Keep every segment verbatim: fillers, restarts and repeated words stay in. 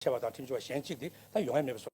ཆེ་བ་དང་ཁྲིམས་ཞིབ་པ་གཞན་གཅིག་དེ་ད་ཡོང་ཡ་མེད་པའི་བཟོ་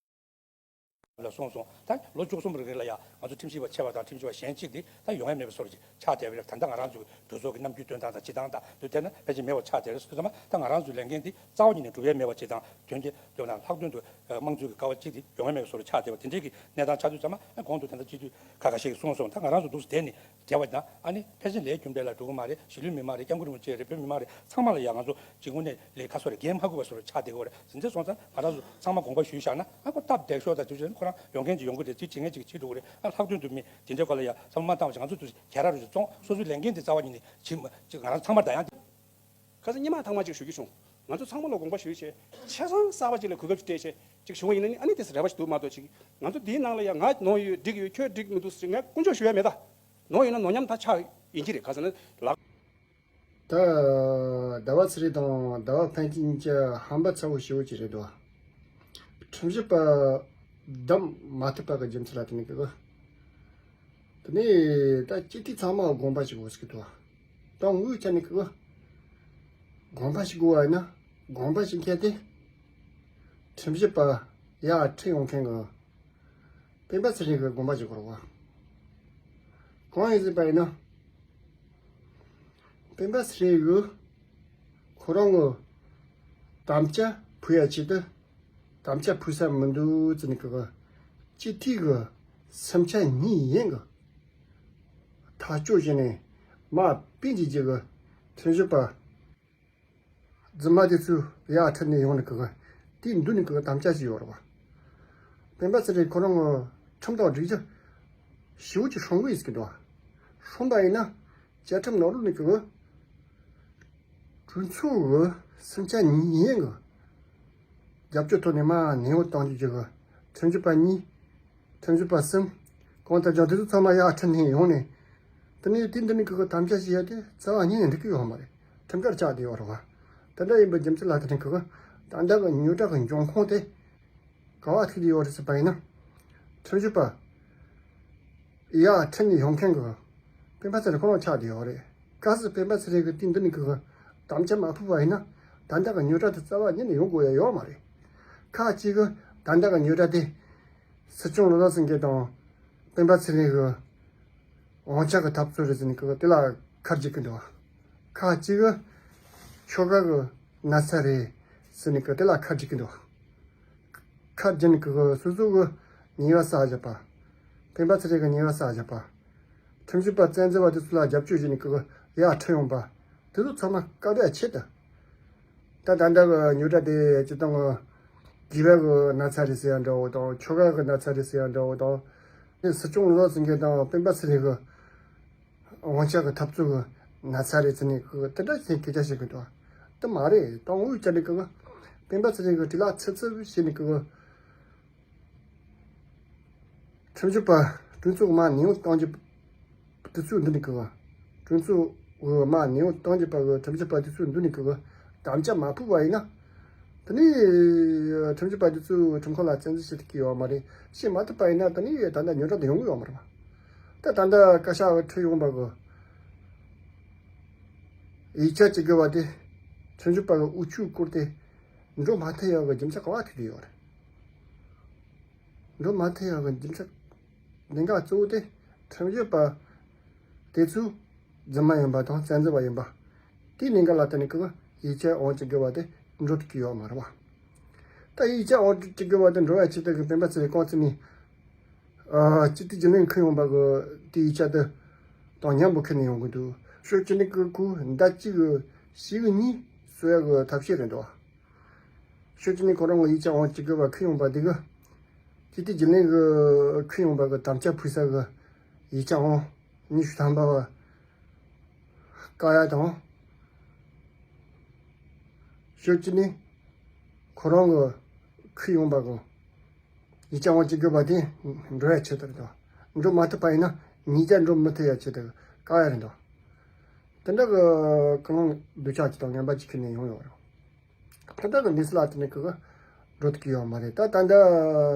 ལ་སོང་སོང་། ད་ལོ་བཅུ་གསུམ་རིང་ལ་ཡང་ང་ཚོ་ཁྲིམས་ཞིབ་པ་ཆེ་བ་དང་ཁྲིམས་ཞིབ་པ་གཞན་གཅིག་དེ་ད་ཡོང་ཡ་མེད་པའི་བཟོ་ལ་ཆགས་བསྡད་པ་རེད། ད་ལྟ་ང་རང་ཚོའི་གྲོས་ཚོགས་ཀྱི་རྣམ་འགྱུར་སྟོན་སྟངས་དང་བྱེད་སྟངས་དང་དེ་ཐད་ན་ཕལ་ཆེར་མེད་པ་ཆགས་བསྡད་རེད། སོང་ཙང་ད་ང་རང་ཚོའི་ལས་འགན་དེ་རྩ་བ་ཉིད་ནས་སྒྲུབ་ཡ་མེད་པ་བྱེད་སྟངས་དོན་རྐྱེན་དོན་དང་ལྷག་དོན་དུ་དམངས་གཙོའི་གི་དཀའ་བ་གཅིག་དེ་ཡོང་ཡ་མེད་པའི་བཟོ་ལ་ཆགས་བསྡད་པ་དེ་འདྲའི་གི་གནས་སྟངས་ཆགས་དུས་ཙམ་ན་གོང་དུ་དེ་འདྲ་སྤྱི་འཐུས་ཁ་ཁ་ཤས་ཀྱིས་གསུངས་སོང་། ད་ང་རང་ཚོ་འདུག་སེ་བསྡད་ནས་བྲེལ་བ་དང་ཨ་ནི་ཕལ་ཆེར་ལས་རྒྱུ་འབྲས་ལ་འགྲོ་གི་མ་རེད། གཞིས་ལུས་མི་མང་རེད། སྐྱབས་མགོན་རིན་པོ་ཆེ་རེད། བོད་མི་མང་རེད། ཚང་མ་ལ་ཡང་ང་ཚོ་སྤྱི་ཁོག་ནས་ལས་ཀ་སོགས་རེད། འགན་ཕ་གུ་བ་སོགས་རེད་ཆགས་བསྡད་ཀྱི་ཡོད་རེད། ཟིན་ཚེ་སོང་ཙང་ང་རང་ཚོ་ཚང་མ་དགོངས་པ་ཞུས་བཞག་ན་ཨ་ཁོ་སྟབས་བདེ་ཤོག་དང་དུས་ཚོད་ཁོ་རང་ཡོང་མཁན་ཅིག་ཡོང་གི་རེད། ཅིག་བྱེད་མཁན་ཅིག་བྱེད་འགྲོ་གི་རེད། ཨ་ལྷག་དོན་དུ་མི་དེ་འདྲའི་སྐོར་ལ་ཡང་བསམ་བློ་མ་བཏང་བ་ཞིག་ང་ཚོ་དུས་ག་རེ་རེད་བཙོང་སོ་སོའི་ལས་འགན་དེ་རྩ་བ་ཉིད་ནས་བྱེད་མ་ཅིག་ང་རང་ཚང་མར་ད་ཡང་། ཁ་སང་སྔོན་མ་ཐེངས་མ་གཅིག་ཞུ་རྒྱུ་བྱུང་། ང་ཚོ་ཚང་མ་ལ་དགོངས་པ་ཞུས་བྱས་ཆ་ཚང་གསར་པ་གཅིག་ལ་གོ་སྐབས་ཅིག་སྤྲད་བྱས་ཅིག་ཞུ་བ་ཡིན་ན་ནི་ཨ་ནི་དེ་རེ་བ་ཞིག་འདུག་མ་གཏོགས་ཅིག་ང་ཚོ་འདིའི་ནང་ལ་ཡང་ང་ནོར་ཡོད་འགྲིག་ཡོད་ཁྱོད་འགྲིག་མི་འདུག་ཟེར་ང་དཀོན་མཆོག་ཞུ་ཡ་མེད་ད། ནོར་ཡོད་ན་ནོར་མཉམ་ད་ཆགས་ཡིན་གྱི་རེད། ག་ཟེར་ན་ལག་ད་ཟླ་བ་ཚེ་རིང་དང་ཟླ་བ་ཕན་སྐྱིད་གཉིས་ཀ་ཧམ་པ་ཚ་བོ་ཞེ་བོ་ཅིག་རེད་འདུག་ཁྲིམས་ཞིབ་པ་བདམས་མ་ཐུབ་པ་གི་རྒྱུ་མཚན་ལ་བརྟེན་ནས་གི་དེ་ནས་ད་སྤྱི་འཐུས་ཚང་མ་དགོངས་པ་ཞིག་འོ་ཟིག་འདུག་ད་དངོས་ཆ་ནས་གི་དགོངས་པ་ཞིག་དགོས་པ་ཡིན་ན་དགོངས་པ་ཞིག་འཁྱེར་ཏེ་ཁྲིམས་ཞིབ་པ་ཡར་ཁྲིད་ཡོང་མཁན་གི་སྤེན་པ་ཚེ་རིང་གི་དགོངས་པ་ཞིག་དགོས་རེད་བ། གང་ཡིན་ཟེར་བ་ཡིན་ན། སྤེན་པ་ཚེ་རིང་གིས་ཁོ་རང་གི་དམ་བཅའ་ཕུལ་ཡ་ཆེད་དུ་དམ་བཅའ་ཕུལ་ས་མི་འདུག་ཟེར་ནས་གི་སྤྱི་འཐུས་ཀྱི་སེམས་ཆ་ཉིད་ཡིན་གི་ཐག་གཅོད་བྱས་ནས་མ་པིན་གྱི་རྗེས་ཀྱི་ཁྲིམས་ཞིབ་པ་རྫུན་མ་དེ་ཚོས་ཡར་ཁྲིད་ནས་ཡོང་ནས་གི་དེའི་མདུན་ནས་གི་དམ་བཅའ་ཞིག་ཡོད་རེད་བ། སྤེན་པ་ཚེ་རིང་ཁོ་རང་གི་ཁྲིམས་དང་སྒྲིག་གཞི་ཞེ་པོ་ཅིག་སྲུང་གི་ཡིན་ཟེར་གི་འདུག་བ། སྲུང་པ་ཡིན་ན་བཅའ་ཁྲིམས་ནང་ལོགས་ནས་གི་གྲོས་ཚོགས་ཀྱི་སེམས་ཆ་ཉིད་ཡིན་གི་རྒྱབ་སྐྱོར་ཐོག་ནས་མར་ནན་པོ་གཏོང་རྒྱུ་གི་ཁྲིམས་ཞིབ་པ་གཉིས། ཁྲིམས་ཞིབ་པ་གསུམ། གང་ལྟར་ཀྱང་དེ་ཚོ་ཚང་མ་ཡར་ཁྲིད་ནས་ཡོང་ནས། དེ་ནས་དེ་འདི་ནས་ཁོ་གི་དམ་བཅའ་བྱེད་ཡ་དེ་རྩ་བ་ཉིད་ནས་འགྲིག་གི་ཡོད་མ་རེད། ཁྲིམས་འགལ་ཆགས་བསྡད་ཡོད་རེད་བ། དེ་འདྲ་ཡིན་པའི་རྒྱུ་མཚན་ལ་དེ་ནས་ཁོ་གི་ད་ལྟ་གི་ཉོ་གྲྭ་གི་འབྱུང་ཁུངས་དེ་ག་བ་ཐུག་བསྡད་ཡོད་རེད་ཟེར་བ་ཡིན་ན། ཁྲིམས་ཞིབ་པ་ཡར་ཁྲིད་ནས་ཡོང་མཁན་གི་སྤེན་པ་ཚེ་རིང་ཁོ་རང་ཆགས་བསྡད་ཡོད་རེད། གལ་སྲིད་སྤེན་པ་ཚེ་རིང་གི་དེ་འདི་ནས་ཁོ་གི་དམ་བཅའ་མ་ཕུལ་བ་ཡིན་ན་ད་ལྟ་གི་ཉོ་གྲྭ་དེ་རྩ་བ་ཉིད་ནས་ཡོང་དགོས་ཡ་ཡོད་མ་རེད། ཁ་ཅིག་གི་ད་ལྟ་གི་ཉོ་གྲྭ་དེ། སྲིད་སྐྱོང་བློ་བཟང་སེང་གེ་དང་སྤེན་པ་ཚེ་རིང་གི་དབང་ཆ་གི་འཐབ་རྩོད་རེད་ཟེར་ནས་ཀྱི་དེ་ལ་ཁ་རྒྱག་གི་འདུག་ཁ་ཅིག་གི་ཆོལ་ཁ་གི་ན་ཚ་རེད་ཟེར་ནས་ཀྱི་དེ་ལ་ཁ་རྒྱག་གི་འདུག་ཁ་རྒྱག་ནས་ཀྱི་སོ་སོ་གི་ཉེས་པ་བསགས་བཞག་པ། སྤེན་པ་ཚེ་རིང་གི་ཉེས་པ་བསགས་བཞག་པ། ཁྲིམས་ཞིབ་པ་བཙན་འཛུལ་བ་དེ་ཚོ་ལ་རྒྱབ་སྐྱོར་བྱས་ནས་ཀྱི་ཡར་ཁྲིད་ཡོང་པ། དེ་ཚོ་ཚང་མ་བཀག་སྡོམ་ཆེད་དུ། ད་ད་ལྟ་གི་ཉོ་གྲྭ་དེ་སྤྱིར་བཏང་གི་སྒེར་པ་གི་ན་ཚ་རེད་ཟེར་ཡ་འདྲ་བོ་དང་ཆོལ་ཁ་གི་ན་ཚ་རེད་ཟེར་ཡ་འདྲ་བོ་དང་། ཨེ་སྲིད་སྐྱོང་བློ་བཟང་སེང་གེ་དང་སྤེན་པ་ཚེ་རིང་གི་དབང་ཆ་གི་འཐབ་རྩོད་གི་ན་ཚ་རེད་ཟེར་ནས་གི་དེ་འདྲ་ཞིག་སྐད་ཆ་བཤད་གི་འདུག་དེ་མ་རེད། དང་འོས་ཅན་གི་སྤེན་པ་ཚེ་རིང་གི་དྲི་ལ་ཚིབ་ཚིབ་བྱས་ནས་གི་ཁྲིམས་ཞིབ་པ་གྲོས་ཚོགས་མར་ནན་པོ་གཏོང་རྒྱུ་དེ་ཚོའི་མདུན་ནས་གི་གྲོས་ཚོགས་འོག་མར་ནན་པོ་གཏོང་རྒྱུ་པ་གི་ཁྲིམས་ཞིབ་པ་དེ་ཚོའི་མདུན་ནས་གི་དམ་བཅའ་མ་ཕུལ་བ་ཡིན་ན། དེ་ནས་ཁྲིམས་ཞིབ་པ་དེ་ཚོས་ཁྲིམས་ཁང་ལ་བཙན་འཛུལ་བྱེད་ཐུབ་ཀྱི་ཡོད་མ་རེད། བྱེད་མ་ཐུབ་པ་ཡིན་ན་དེ་ནས་ད་ལྟ་ཉོ་གྲྭ་དུ་ཡོང་གི་ཡོད་མ་རེད་པ། ད་ད་ལྟ་བཀའ་ཤག་གི་ཁྲིད་ཡོང་པ་གི་ཡིག་ཆ་བྱེད་དགོས་པ་དེ་ཁྲིམས་ཞིབ་པ་གི་འོས་ཆོས་བསྐུར་ཏེ་འགྲོ་མ་ཐུབ་ཡག་གི་རྒྱུ་མཚན་ག་བ་ཐུག་གི་ཡོད་རེད། འགྲོ་མ་ཐུབ་ཡག་གི་རྒྱུ་མཚན་གནད་འགག་གཙོ་བོ་དེ་ཁྲིམས་ཞིབ་པ་དེ་ཚོ་རྫུན་མ་ཡིན་པ་དང་བཙན་འཛུལ་བ་ཡིན་པ། དེའི་གནད་འགག་ལ་བརྟེན་ནས་ཀྱི་ཡིག་ཆ་འོང་བྱེད་དགོས་པ་དེ་འགྲོ་ཐུབ་ཀྱི་ཡོད་མ་རེད་པ། ད་ཡིག་ཆ་འོང་བྱེད་དགོས་པ་དེ་འགྲོ་བའི་ཆེད་དུ་གི་སྤེན་པ་ཚེ་རིང་རྐང་ཚུགས་ནས་ཨ་སྤྱི་འཐུས་རྒྱུན་ལས་འཁུར་ཡོང་པ་གི་དེའི་ཡིག་ཆ་དེ་དང་མཉམ་པོ་འཁུར་ནས་ཡོང་གི་འདུག་ཕྱོགས་གཅིག་ནས་ཀྱི་ཁོས་ཟླ་གཅིག་གི་ཕྱི་གི་གཉིས་གསོ་ཡག་གི་ཐབས་ཤེས་རེད་འདུག་ཕྱོགས་གཅིག་ནས་ཁོ་རང་གི་ཡིག་ཆ་འོང་བྱེད་དགོས་པ་འཁུར་ཡོང་པ་དེ་གི་སྤྱི་འཐུས་རྒྱུན་ལས་གི་འཁུར་ཡོང་པ་གི་དམ་བཅའ་ཕུལ་ས་གི་ཡིག་ཆ་འོང་ཉི་ཤུ་ཐམ་པ་བ་བཀག་ཡ་དང་། ཕྱོགས་གཅིག་ནས་ཁོ་རང་གི་འཁུར་ཡོང་པ་གི་ཡིག་ཆ་འོང་བྱེད་དགོས་པ་དེ་འགྲོ་ཡ་ཆེད་དུ་རེད་འདུག་འགྲོ་མ་ཐུབ་པ་ཡིན་ན་ཉིས་བརྒྱ་འགྲོ་མི་ཐུབ་ཡ་ཆེད་དུ་བཀག་ཡ་རེད་འདུག་དེ་འདྲ་གི་ཀུན་སློང་སྡུག་ཅག་ཅིག་དང་ངན་པ་ཅིག་ཁྱེར་ནས་ཡོང་ཡོད་རེད། ད་ལྟ་གི་གནས་ཚུལ་ལ་བརྟེན་ནས་ཀྱི་འགྲོ་ཐུབ་ཀྱི་ཡོད་མ་རེད། ད་ད་ལྟ་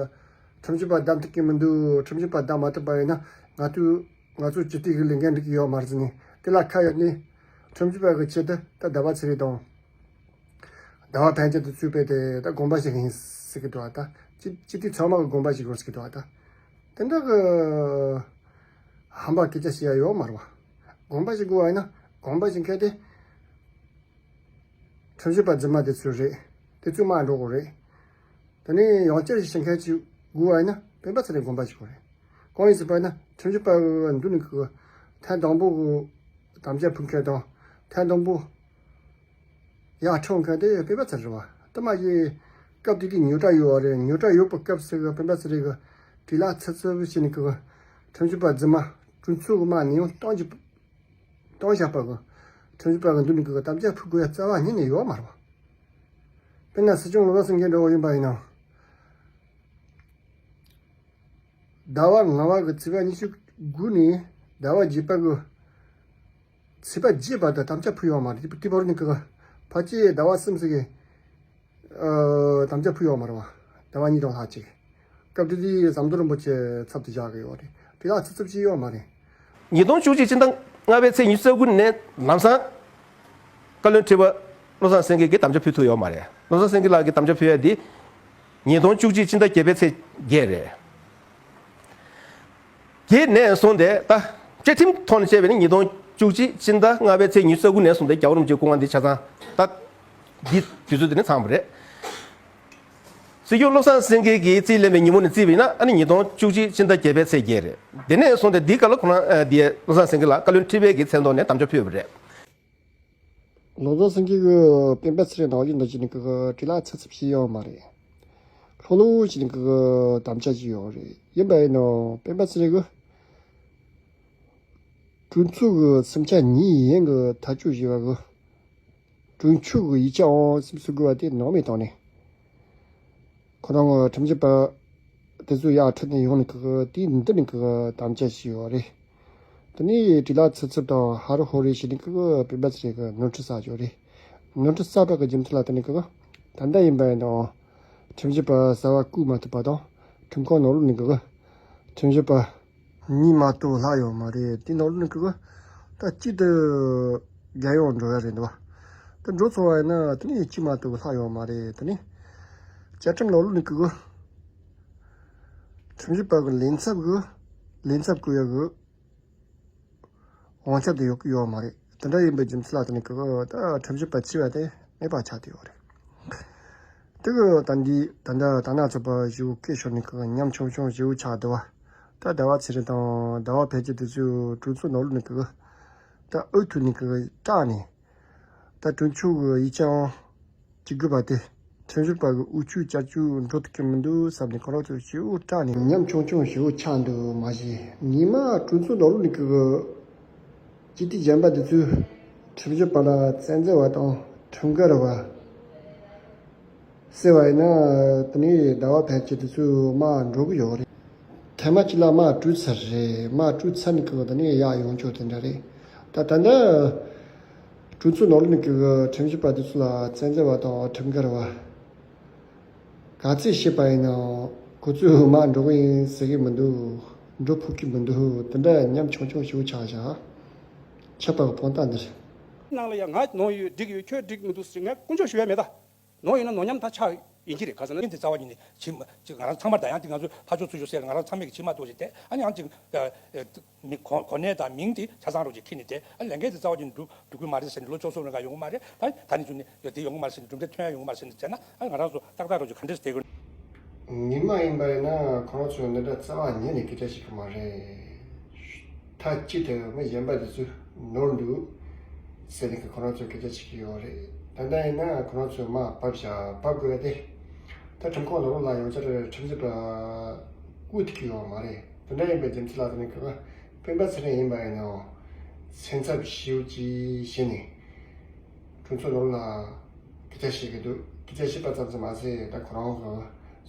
ཁྲིམས་ཞིབ་པ་བདམས་ཐུབ་ཀྱི་མི་འདུག་ཁྲིམས་ཞིབ་པ་བདམས་མ་ཐུབ་པ་ཡིན་ན་ང་ཚོས་ང་ཚོ་སྤྱི་འཐུས་ཀྱི་ལས་འགན་འགྲིག་གི་ཡོད་མ་རེད་ཟེར་ནས་དེ་ལ་ཁ་གཡར་ནས་ཁྲིམས་ཞིབ་པ་གི་ཆེད་དུ་ད་ཟླ་བ་ཚེ་རིང་དང་། ཟླ་བ་ཕན་ཆད་དུ་ཚུད་པའི་དེ་ད་དགོངས་པ་ཞིག་ཡིན་ཟེར་གི་འདུག་བ། ད་སྤྱི་སྤྱི་འཐུས་ཚང་མ་གི་དགོངས་པ་ཞིག་ཡོད་ཟེར་གི་འདུག་བ། ད་དེ་འདྲ་གི་ཧམ་པ་སྐད་ཆ་བཤད་ཡ་ཡོད་མ་རེད་བ། དགོངས་པ་ཞིག་དགོས་བ་ཡིན་ན་དགོངས་པ་ཞིག་མཁན་དེ་ཁྲིམས་ཞིབ་པ་རྫུན་མ་དེ་ཚོ་རེད། དེ་ཚོ་མར་འགྲོ་དགོས་རེད། དེ་ནས་ཡང་བསྐྱར་ཞིག་བཤད་མཁན་ཅིག་དགོས་བ་ཡིན་ན་སྤེན་པ་ཚེ་རིང་དགོངས་པ་ཞིག་དགོས་རེད། གང་ཡིན་ཟེར་བ་ཡིན་ན་ཁྲིམས་ཞིབ་པ་གི་མདུན་ནས་གི་ཐེངས་དང་པོ་གི་དམ་བཅའ་ཕུལ་མཁན་དང་ཐེངས་དང་པོ་ཡར་འཁྲུངས་མཁན་དེ་སྤེན་པ་ཚེ་རིང་རེད་བ། དེ་མ་གཞི་སྐབས་དེ་དུས་ཉོ་གྲྭ་ཡོད་བ་རེད། ཉོ་གྲྭ་ཡོད་པའི་སྐབས་སུ་གི་སྤེན་པ་ཚེ་རིང་གི་དྲིལ་ལ་ཚིབ་ཚིབ་བྱས་ནས་གི་ཁྲིམས་ཞིབ་པ་རྫུན་མ་གྲོས་ཚོགས་གི་མར་ནས་ཡང་གཏོང་རྒྱུ་གཏོང་བཞག་པ་གི་ཁྲིམས་ཞིབ་པ་གི་མདུན་ནས་གི་དམ་བཅའ་ཕུལ་དགོས་ཡ་རྩ་བ་ཉིད་ནས་ཡོད་མ་རེད་བ། དཔེར་ན་སྲིད་སྐྱོང་བློ་བཟང་སེང་གེ་འདྲ་བོ་ཡིན་པ་ཡིན་ན། ཟླ་བ་ལྔ་པ་གི་ཚེས་པ་ཉི་ཤུ་དགུ་ནས་ཟླ་བ་བརྒྱད་པ་གི་ཚེས་པ་བརྒྱད་བར་དུ་དམ་བཅའ་ཕུལ་ཡོད་མ་རེད། དེ་བར་དུ་ནི་གི་ཕལ་ཆེར་ཟླ་བ་གསུམ་ཙམ་གི་ཨ་དམ་བཅའ་ཕུལ་ཡོད་མ་རེད་བ། ཟླ་བ་གཉིས་དང་ལྷག་ཅིག་སྐབས་དེ་དུས་ཟམ་གདོང་རིན་པོ་ཆེ་ཚབ་ཏུ་བཞག་གི་ཡོད་རེད། དེ་ལ་ཚིག་ཚབ་ཅིག་ཡོད་མ་རེད། ཉིས་སྟོང་བཅུ་གཅིག་སྤྱི་ཟླ་ལྔ་པའི་ཚེས་ཉི་ཤུ་རྩ་དགུ་ནས་ལམ་སང་བཀའ་བློན་ཁྲི་པ་བློ་བཟང་སེང་གེ་གིས་དམ་བཅའ་ཕུལ་ཐུབ་ཡོད་མ་རེད། བློ་བཟང་སེང་གེ་ལགས་ཀྱིས་དམ་བཅའ་ཕུལ་ཡ་འདི་ཉིས་སྟོང་བཅུ་གཅིག་སྤྱི་ཟླ་བརྒྱད་པའི་ཚེས་བརྒྱད་རེད། དེ་ནས་བཟུང་སྟེ་ད་བཅའ་ཁྲིམས་ཐོག་ནས་བཤད་པ་ཡིན་ན་ཉིས་སྟོང་བཅུ་གཅིག་སྤྱི་ཟླ་ལྔ་པའི་ཚེས་ཉི་ཤུ་རྩ་དགུ་ནས་བཟུང་སྟེ་རྒྱལ་བ་རིན་པོ་ཆེའི་སྐུ་དབང་འདི་ཆ་ཚང་ད་འདི་དུས་ཚོད་འདི་ནས་ཚང་བ་རེད། སྲིད་སྐྱོང་བློ་བཟང་སེང་གེ་གིས་རྩིས་ལེན་པའི་ཉིན་མོ་ནས་བརྩིས་པ་ཡིན་ན་ཨ་ནི་ཉིས་སྟོང་བཅུ་གཅིག་སྤྱི་ཟླ་བརྒྱད་པའི་ཚེས་བརྒྱད་རེད། དེ་ནས་བཟུང་སྟེ་འདིའི་སྐབས་ལ་ཁོ་རང་ཨ་འདི་བློ་བཟང་སེང་གེ་ལགས་བཀའ་བློན་ཁྲི་པའི་གི་མཚན་ཐོག་ནས་དམ་བཅའ་ཕུལ་བ་རེད། བློ་བཟང་སེང་གེ་གིས་སྤེན་པ་ཚེ་རིང་ནང་བཞིན་དུ་བྱས་ནས་གི་དྲིལ་ལ་ཚིག་ཚིག་བྱས་ཡོད་མ་རེད། ལྷོད་ལྷོད་བྱས་ནས་གི་དམ་བཅའ་བྱས་ཡོད་རེད། ཡིན་པ་ཡིན་ནའང་སྤེན་པ་ཚེ་རིང་གིས་གྲོས་ཚོགས་ཀྱི་སེམས་ཆ་ཉིད་ཡིན་གི་ཐག་གཅོད་བྱས་པ་གི་གྲོས་ཆོད་ཀྱི་ཡིག་ཆ་འོང་སེམས་སུ་དགོས་པ་དེ་ནང་མི་བཏང་ནས། ཁོ་རང་གི་ཁྲིམས་ཞིབ་པ་དེ་ཚོ་ཡར་ཁྲིད་ནས་ཡོང་ནས་ཀྱི་དེའི་མདུན་ནས་ཀྱི་དམ་བཅའ་བྱས་ཡོད་རེད། དེ་ནས་དྲིལ་ལ་ཚིག་ཚིག་དང་ཧ་རི་ཧོ་རི་བྱས་ནས་ཀྱི་སྤེན་པ་ཚེ་རིང་གི་ནོར་འཁྲུལ་བསགས་ཡོད་རེད། ནོར་འཁྲུལ་བསགས་པ་གི་རྒྱུ་མཚན་ལ་བརྟེན་ནས་ཀྱི་ད་ལྟ་ཡིན་པ་ཡིན་ནའང་ཁྲིམས་ཞིབ་པ་གསར་པ་བསྐོས་མ་ཐུབ་པ་དང་ཁྲིམས་ཁང་ནང་ལོགས་ནས་ཀྱི་ཁྲིམས་ཞིབ་པ་གཉིས་མ་གཏོགས་ལྷག་ཡོད་མ་རེད། དེ་ནང་ལོགས་ནས་ཀྱི་ད་གཅིག་ཏུ་རྒྱལ་ཡོངས་འགྲོ་ཡ་རེད་འདུག་བ། ད་འགྲོ་ཚར་བ་ཡིན་ན་དེ་ནས་གཅིག་མ་གཏོགས་ལྷག་ཡོད་མ་རེད། དེ་ནས་བཅའ་ཁྲིམས་ནང་ལོགས་ནས་ཀྱི་ཁྲིམས་ཞིབ་པ་གི་ལས་ཚབ་གི་ལས་ཚབ་བསྐོ་ཡ་གི་དབང་ཆ་དེ་ཡོད་ཀྱི་ཡོད་མ་རེད། དེ་འདྲ་ཡིན་པའི་རྒྱུ་མཚན་ལ་བརྟེན་ནས་ཀྱི་ད་ཁྲིམས་ཞིབ་པ་བྱས་པ་དེ་མེད་པ་ཆགས་བསྡད་ཡོད་རེད། དེ་གི་ད་འདི་ད་ལྟ་ད་ནང་ཚོགས་པ་བཞི་པོ་སྐད་ཤོར་ནས་ཀྱི་ཉམ་ཆུང་ཆུང་བཞི་པོ་ཆགས་བསྡད་པ། ད་ཟླ་བ་ཚེ་རིང་དང་ཟླ་བ་ཕལ་ཆེར་དེ་ཚོས་གྲོས་ཚོགས་ནང་ལོགས་ནས་ཀྱི་ད་འོས་ཐོན་ནས་ཀྱི་སྐྲག་ནས། ད་གྲོས་ཆོད་ཀྱི་ཡིག་ཆའང་ཅིག་དགོས་པ་དེ་ཁྲིམས་ཞིབ་པ་གི་འོས་ཆོས་བསྐྱར་བཅོས་འགྲོ་ཐུབ་ཀྱི་མི་འདུག་བསམ་ནས་ཁོ་རང་ཚོ་ཞེ་པོ་སྐྲག་ནས་ཉམ་ཆུང་ཆུང་ཞེ་པོ་ཆགས་འདུག་མ་གཞི་ཉི་མ་གྲོས་ཚོགས་ནང་ལོགས་ནས་ཀྱི་སྤྱི་འཐུས་གཞན་པ་དེ་ཚོས་ཁྲིམས་ཞིབ་པ་ལ་བཙན་འཛུལ་བ་དང་ཁྲིམས་འགལ་བ་ཟེར་བ་ཡིན་ན། དེ་ནས་ཟླ་བ་ཕལ་ཆེར་དེ་ཚོའི་དམག་འགྲོ་གི་ཡོད་རེད། ཐེངས་མ་གཅིག་ལ་དམག་གྲོལ་ཚར་རེད། དམག་གྲོལ་ཚར་ནས་ཀྱི་དེ་ནས་ཡར་ཡོང་ཆོག་དེ་འདྲ་རེད། ད་ད་ལྟ་གྲོས་ཚོགས་ནང་ལོགས་ནས་ཀྱི་ཁྲིམས་ཞིབ་པ་དེ་ཚོ་ལ་བཙན་འཛུལ་བ་དང་ཁྲིམས་འགལ་བ་ག་ཚད་བྱས་པ་ཡིན་ནའང་ཁོ་ཚོའི་དམག་འགྲོ་གི་ཡིན་ཟེར་གི་མི་འདུག་འགྲོ་ཕོད་ཀྱི་མི་འདུག་དེ་འདྲ་ཉམ་ཆུང་ཆུང་ཞིག་ཆགས་བཞག་ཆད་པ་གི་དཔང་རྟགས་འདི་རེད། ནང་ལ་ཡ་ང་ནོར་ཡོད་འགྲིག་ཡོད་ཁྱོད་འགྲིག་མི་འདུག་ཟེར་ངས་དཀོན་མཆོག་ཞུ་ཡ་མེད་ད། ནོར་ཡོད་ན་ནོར་མཉམ་ད་ཆགས་ཡིན་གྱི་རེད། ག་ཟེར་ན་ཡིན་དེ་རྩ་བ་ཉིད་ནས་ཇི་མ་ཇི་ང་རང་ཚང་མར་ད་ཡང་དེ་ང་ཚོས་ཕར་ཕྱོགས་ཚུར་ཕྱོགས་ཟེར་ང་རང་ཚང་མས་ཀྱི་ཇི་མ་གཏོགས་ཤིག་དེ་ཨ་ནི་ཡང་ཅིག་མི་གོ་གོ་གནས་དང་མིང་དེ་ཆ་ཚང་རོགས་ཀྱིས་ཁྱེར་ནས་དེ་ཨ་ལས་འགན་དེ་རྩ་བ་ཉིད་ནས་འགྲུབ་འགྲུབ་ཀྱི་མ་རེད་ཟེར་ནས་ལོ་བཅུ་གསུམ་རིང་ག་ཡོང་གི་མ་རེད། ད་ད་ནི་ཚུན་ནས་ཡོད་དེ་ཡོང་གི་མ་རེད་ཟེར་ནས་གྲུབ་འབྲས་ཐོན་ཡ་ཡོང་གི་མ་རེད་ཟེར་ནས་བྱས་ན་ཨ་ང་རང་ཚོ་ཏག་ཏག་རོགས་ཀྱིས་ག་འདྲས་བསྡད་དགོས། ཉི་མ་ཡིན་པ་ཡིན་ན་ཁོ་རང་ཚོས་འདི་འདྲ་རྩ་བ་ཉིད་ནས་སྐད་ཆ་བཤད་ཀྱི་མ་རེད། མཐའ་གཅིག་ཏུ་མི་གཞན་པ་དེ་ཚོས་ནོར་འདུག་ཟེར་ནས་ཁོ་རང་ཚོས་སྐད་ཆ་བཤད་ཀྱི་ཡོད་རེད། ད་ལྟ་ཡིན་ན་ཁོ་རང་ཚོས་དམག་བབས་བཞག་བབས་དགོས་ཏེ། ད་ཁྲིམས་ཁང་ནང་ལོགས་ལ་ཡང་བསྐྱར་ཁྲིམས་ཞིབ་པ་བསྐོ་ཐུབ་ཀྱི་ཡོད་མ་རེད། དེ་འདྲ་ཡིན་པའི་རྒྱུ་མཚན་ལ་བརྟེན་ནས་ཁོ་སྤེན་པ་ཚེ་རིང་ཡིན་པ་ཡིན་ནའང་སེམས་འཚབ་ཞེ་པོ་ཅིག་བྱས་ནས་གྲོས་ཚོགས་ནང་ལ་སྐད་ཆ་བཤད་ཀྱི་འདུག་སྐད་ཆ་བཤད་པ་ཙམ་ཙམ་མ་ཟད་ད་ཁོ་རང་གི་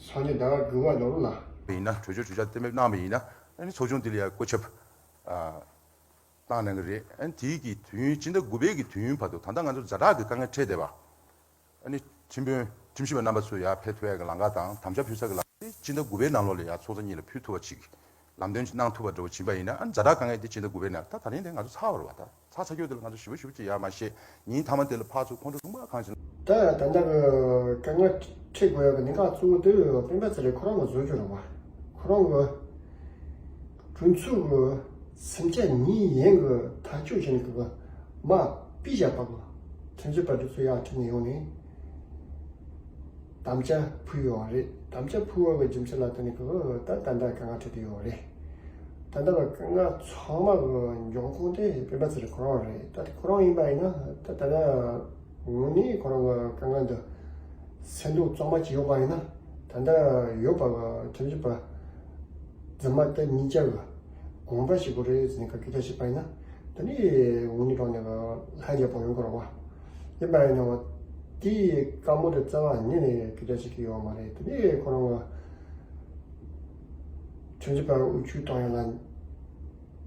སང་ཉིན་ཟླ་བ་དགུ་པ་ནང་ལོགས་ལ། ཡིན་ན་གྲོས་ཆོད་གྲོས་འཆར་གཏན་འབེབས་གནང་བ་ཡིན་ན་ཨ་ནི་ཚོགས་ཆུང་དེ་ལ་ཡང་བཀོད་ཁྱབ་ཨ་བཏང་གནང་གི་རེད། ཨ་ནི་དེའི་གི་དུས་ཡུན་སྤྱི་ཟླ་དགུ་པའི་གི་དུས་ཡུན་བར་དུ་ད་ལྟ་ང་ཚོ་ཛ་དྲག་གི་དཀའ་ངལ་འཕྲད་བསྡད་པ། ཨ་ནི་ཁྲིམས་དཔོན་ཁྲིམས་ཞིབ་པ་རྣམ་པ་ཚོ་ཡར་ཕེབས་ཐུབ་ཡ་གི་ལམ་ཁ་དང་དམ་བཅའ་ཕུལ་ས་གི་ལམ་ཁ་དེ་སྤྱི་ཟླ་དགུ་པའི་ནང་ལོགས་ལ་ཡར་ཚོགས་གཙོ་གཉིས་ལ་ཕུལ་ཐུབ་པ་ཅིག་ ལམ་སྟོན་གནང་ཐུབ་པ་འདྲ་བོ་བྱིན་པ་ཡིན་ན། ཨ་ཛ་དྲག་དཀའ་ངལ་དེ་ཇི་ལྟར་དགོས་པས་ན། ད་ད་རིང་དེ་ང་ཚོ་ཚར་བ་རེད་བ། ད་ཚར་ཚར་རྒྱུ་དེ་ལ་ང་ཚོ་ཞིབ་པོ་ཞིབ་པོ་ཅིག་ཡར་མར་བཤད། ཉིན་མཐའ་མ་དེ་ལ་ཕར་ཚུར་ཁོང་ཁྲོ་ཆུང་མ་གང་ཞིག་ད་ད་ལྟ་གི་དཀའ་ངལ་འཕྲད་དགོས་ཡག་གི་གནད་འགག་གཙོ་བོ་དེ་སྤེན་པ་ཚེ་རིང་ཁོ་རང་གི་བཟོ་རྒྱུ་རེད་བ། ཁོ་རང་གི་གྲོས་ཚོགས་ཀྱི་སེམས་ཅན་གཉིས་ཡན་གྱི་ཐག་གཅོད་བྱས་ནས་གི་མ་ཕུད་བཞག་པ་གི་ཁྲིམས་ཞིབ་པ་དེ་ཚོ་ཡར་ཁྲིད་ནས་ཡོང་ནས། དམ་བཅའ་ཕུལ་ཡོད་རེད། དམ་བཅའ་ཕུལ་བ་གི་རྒྱུ་མཚན་ལ་བརྟེན་ནས་གི་ད་ད་ལྟ་དཀའ་ངལ་འཕྲད་དེ་ཡོད་རེད། ད་ལྟ་གི་དཀའ་ངལ་ཚང་མ་གི་འབྱུང་ཁུངས་དེ་སྤེན་པ་ཚེ་རིང་ཁོ་རང་རེད། ད་དེ་ཁོ་རང་ཡིན་པ་ཡིན་ན། ད་ད་ལྟ་དངོས་གནས་ཁོ་རང་གི་དཀའ་ངལ་འདི་སེལ་འདོད་གཙང་མ་ཅིག་ཡོད་པ་ཡིན་ན། ད་ལྟ་ཡོད་པ་གི་ཁྲིམས་ཞིབ་པ་རྫུན་མ་དེ་གཉིས་ཆ་གི་དགོངས་པ་ཞིག་དགོས་རེད་ཟེར་ནས་གི་སྐད་ཆ་བཤད་པ་ཡིན་ན། དེ་ནས་དངོས་གནས་དྲང་གནས་ཀྱི་ལྷ་རྒྱལ་པོ་ཡོང་དགོས་རེད་བ། ཡིན་པ་ཡིན་ནའང་དེའི་བཀའ་མོལ་དེ་རྩ་བ་ཉིད་ནས་སྐད་ཆ་བཤད་ཀྱི་ཡོད་མ་རེད། དེ་ནས་ཁོ་རང་གི་ཁྲིམས་ཞིབ་པ་དབུ་ཁྲིད་གཏོང་ཡ་ལ།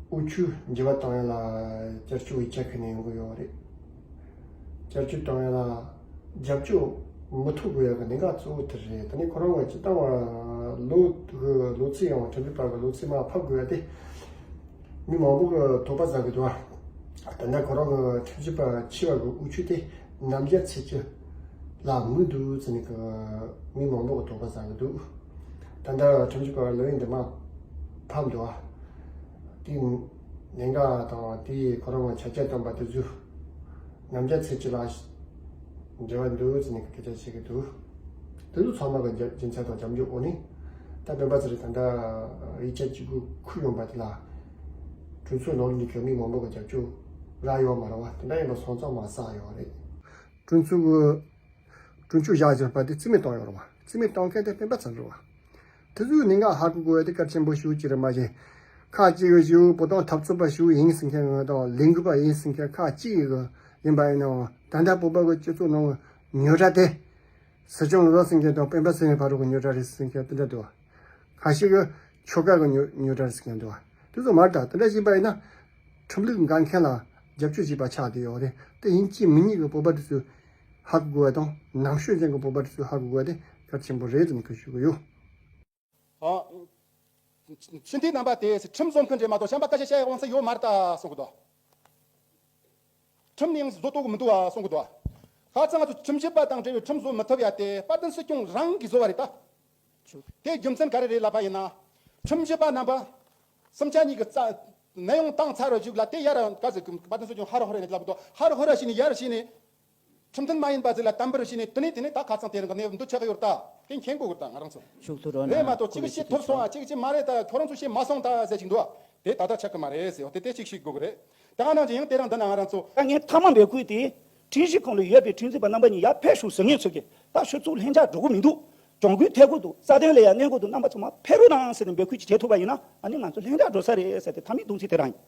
དབུ་ཁྲིད་འགྱུར་བ་གཏོང་ཡ་ལ་བསྐྱར་བཅོས་ཡིག་ཆ་ཁུར་ནས་ཡོང་གི་ཡོད་རེད། བསྐྱར་བཅོས་གཏོང་ཡ་ལ་རྒྱབ་སྐྱོར་མི་ཐོབ་དགོས་ཡ་གི་གནད་འགག་གཙོ་བོ་དེ་རེད། དེ་ནས་ཁོ་རང་གི་སྤྱིར་བཏང་བ་ལོ་གི་ལོ་ཚིགས་ཡང་ཁྲིམས་ཞིབ་པ་གི་ལོ་ཚིགས་མར་ཕབ་དགོས་ཡ་དེ། མི་མང་པོ་གི་དོགས་པ་ཟ་གི་འདུག་ཨ། ད་ལྟ་ཁོ་རང་གི་ཁྲིམས་ཞིབ་པ་ཕྱི་པ་གི་དབུ་ཁྲིད་དེ་རྣམ་རྒྱལ་ཚེ་སྐྱིད་ལ་མི་འདུག་ཟེར་ནས་གི་མི་མང་པོ་གི་དོགས་པ་ཟ་གི་འདུག་ད་ལྟ་ཁྲིམས་ཞིབ་པ་ལོ་ཡིན་འདི་མ་ཕབ་འདུག་ཨ། དེའི་གནད་འགག་དང་དེའི་ཁོ་རང་གི་ཆ་རྐྱེན་བཏོན་པ་དེ་ཚོ་རྣམ་རྒྱལ་ཚེ་སྐྱིད་ལ་འབྲེལ་བ་འདུག་ཟེར་ནས་གི་སྐད་ཆ་བཤད་གི་འདུག་དེ་ཚོ་ཚང་མ་གི་རྒྱ་རྒྱུ་མཚན་དང་རྒྱབ་འཇུག་འོག་ནས། ད་སྤེན་པ་ཚེ་རིང་ད་ལྟ་ཡིག་ཆ་གཅིག་པུ་ཁུར་ཡོང་པ་དེ་ལ་གྲོས་ཚོགས་ནང་ལ་འཁྱོག་མི་མང་པོ་གི་རྒྱབ་སྐྱོར་རག་ཡོད་མ་རེད་བ། དེ་འདྲ་ཡིན་པ་སོང་ཙང་མ་བསགས་ཡོད་རེད། གྲོས་ཚོགས་གི་གྲོས་ཆོད་བཞག་བཞག་པ་དེ་རྩིས་མེད་བཏང་ཡོད་རེད་བ། རྩིས་མེད་བཏང་མཁན་དེ་སྤེན་པ་ཚེ་རིང་རེད་བ། དེ་ཚོའི་གནད་འགག་ཧ་གོ་དགོས་ཡ་དེ་གལ་ཆེན་པོ་ཞིག་ཅིག་རེད། མ་གཞི་ཁག་ཅིག་གི་ཞིག་བོད་དོན་འཐབ་རྩོད་པ་ཞིག་ཡིན་ཟེར་མཁན་དང་ལས་འགུལ་པ་ཡིན་ཟེར་མཁན་ཁག་ཅིག་གི་ཡིན་པ་ཡིན་ནའང་། ད་ལྟ་བོད་པ་གི་སྤྱི་ཚོགས་ནང་གི་ཉོ་གྲྭ་དེ། སྲིད་སྐྱོང་བློ་བཟང་སེང་གེ་དང་སྤེན་པ་ཚེ་རིང་བར་དུ་གི་ཉོ་གྲྭ་རེད་ཟེར་མཁན་དེ་འདྲ་འདུག་ཁ་ཤས་ཀྱིས་ཆོལ་ཁ་གི་ཉོ་ཉོ་གྲྭ་རེད་ཟེར་མཁན་འདུག་དེ་ཚོ་མ་རེད། ད་དེ་འདྲ་ཡིན་པ་ཡིན་ན། ཁྲིམས་ལུགས་འགལ་མཁན་ལ་རྒྱབ་སྐྱོར་བྱེད་པ་ཆགས་བསྡད་ཡོད་རེད། དེ་ཡིན་གཅིག་མིན་གཉིས་ཀྱི་བོད་པ་དེ་ཚོས་ཧ་གོ་དགོས་པ་དང་། ནང་ཆོས་ཅན་གྱི་བོད་པ་དེ་ཚོས་ཧ་གོ་དགོས་པ་དེ་གལ་ཆེན་པོ་རེད་ཟེར་ནས་ཞུ་གི་ཡོད། ཨ། ཕྱི་འཐེན་རྣམ་པ་དེ་ཁྲིམས་བཟོ་མཁན་རེད་མ་གཏོགས་གཞན་པ་སྐད་ཆ་བཤད་ཡག་དབང་ཆ་ཡོད་མ་རེད་ད་གསུང་གི་འདུག་ཁྲིམས་ནི་ཡང་བཟོ་ཐུབ་ཀྱི་མི་འདུག་ཨ་གསུང་གི་འདུག་ཁ་སང་ང་ཚོ་ཁྲིམས་ཞིབ་པ་དང་འབྲེལ་བའི་ཁྲིམས་བཟོ་མི་ཐུབ་ཡ་དེ་དཔལ་ལྡན་སྲིད་སྐྱོང་རང་གིས་བཟོ་བ་རེད་ད། དེ་རྒྱུ་མཚན་ག་རེ་རེད་ལབ་པ་ཡིན་ན། ཁྲིམས་ཞིབ་པ་རྣམ་པ་སུམ་ཆ་གཉིས་ཀྱི་རྩ་གནས་དབྱུང་བཏང་ཚར་བའི་གཞུག་ལ། དེ་ཡར་ག་ཟེར་གི་དཔལ་ལྡན་སྲིད་སྐྱོང་ཧ་རོ་ཧོ་རེ་རེད་ལབ་འདུག་ཧ་རོ་ཧོ་ར་བྱས་ནས་ཡར་བྱས་ནས། ཁྲིམས་མཐུན་མ་ཡིན་པ་ཟིག་ལ་བསྟན་འབུལ་བྱས་ནས། དེ་ནས་དེ་ནས་ད་ཁ་སང་དེ་རིང་གི་གནས་བབ་འདི་ཆགས་ཀྱི་ཡོད་ད། དེ་མཁྱེན་དགོས་ཀྱི་ད་ང་རང་ཚོ། ཤུགས་ཐུ་རོ་ན་རེད་མ་གཏོགས་གཅིག་གིས་བྱེད་ཐུབ་སོང་ཨ། གཅིག་གིས་བྱེད་མ་རེད་ད། ཁྱོད་རང་ཚོས་བྱེད་མ་སོང་ད་ཟེར་གཅིག་འདུག་ཨ། དེ་ད་ལྟ་ཆགས་ཀྱི་མ་རེད་ཟེར་བ་དེ་དེ་གཅིག་ཤེས་དགོས་ཀྱི་རེད། ད་ག་ནང་བཞིན་ཡང་དེ་རིང་འདི་ན་ང་རང་ཚོ། ད་ངས་མཐའ་མ་འབོད་སྐུལ་དེ། ཁྲིམས་ཞིབ་ཁང་ལ་ཡོད་པའི་ཁྲིམས་རྩོད་པ་རྣམ་པ་གཉིས་ཡར་ཕེབས་ཤོག་ཟེར། ངས་ཚོ་གི་ད་ཁྱོད་ཚོ་ལྷན་རྒྱས་འགྲོ་གི་མི་འདུག་གྱོང་གུན་འཐེབ་དགོས་འདུག་རྩ་དོན་ལ་ཡང་གནོད་དགོས་འདུག་རྣམ་པ་ཚང་མ་ཕེབས་རོགས་གནང་ཟེར་ནས་འབོད་སྐུལ་ཅིག་བྱེད་ཐུབ་པ་ཡིན་ན། ཨ་ནི་ང་ཚོ་ལྷན་རྒྱས་འགྲོ་ས་རེད་ཟེར་ཏེ་མཐའ་མའི་གཏོང་ཚིག་དེ་རང་ཡིན།